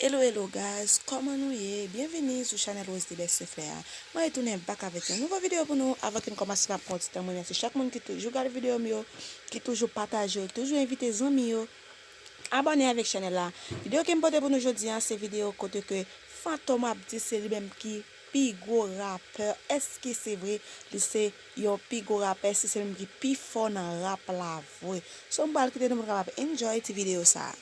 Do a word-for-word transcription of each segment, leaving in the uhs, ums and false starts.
Hello, hello guys, kòman nou ye? Byenvini sou chanèl Rose de Best Reflet a. Mwen retounen back avèk yon nouvo videyo pou nou. Avan ke n kòmanse, m ap pran yon ti tan mwen remèsye chak moun ki toujou gade videyo m yo, ki toujou pataje yo, ki toujou envite zanmi yo abòne avèk chanèl la. Videyo ke m pote pou nou jodi a, se videyo kote ke Fantom ap di se li menm ki pi gwo rapè. Èske se vre? Li se yon pi gwo rapè, èske se li menm ki pi fò nan rap la vre? So, m pral kite nou pou nou kapab enjoy ti videyo sa a.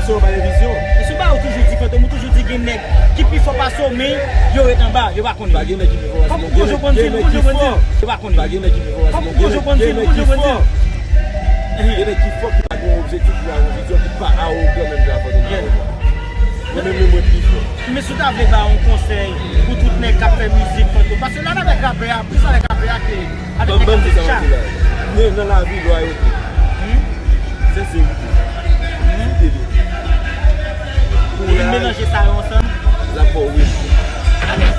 Sou pa revizyon. E sou ba ou toujou di Fantom, ou toujou di gen nèg ki pi fò pase w, men yo ret anba, yo pa konnen. Pa gen nèg ki pi fò pase mwen. Kòm ou koze w konn di, ou koze w konn di, yo pa konnen. Pa gen nèg ki pi fò pase mwen. Kòm ou koze w konn di, ou koze w konn di. Gen nèg ki fò, ki pa gen yon objektif, ki pa gen yon vizyon, ki pa awogan menm jan Fantom awogan. Mwen menm, mwen pi fò. Men si w ta vle ba yon konsèy pou tout nèg k ap fè mizik, Fantom, paske l alèz avèk rapè a, plis alèz avèk rapè a ke avèk nèg k ap fè tcha. Ban m di sa m ap di la. Men nan lavi, lwayote. Hmm? Senserite. Hmm? Fidelite. Ou vin melanje sa yo ansanm? L ap fè w wi. Alèz.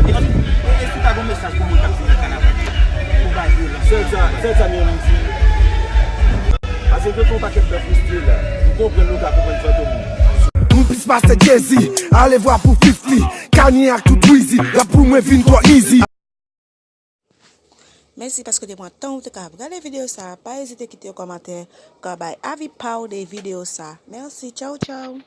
E si, e si w ta gen yon mesaj pou moun k ap viv nan kanaval yo? Pou bay vyolans. Sèl sa, sèl sa m gen pou m di. Paske m te fè yon pakèt tan fristre la. M konprann nou ka konprann Fantom. Moun plis pase Jay-Z, alevwa pou Fifty, Kanye ak tout Weezy, rap pou mwen vin twò easy. Mèsi paske w te pran tan ou te ka ap gade videyo sa a. Pa ezite kite yon kòmantè, ou ka bay avi pa w de videyo sa a. Mèsi, tchaw, tchaw.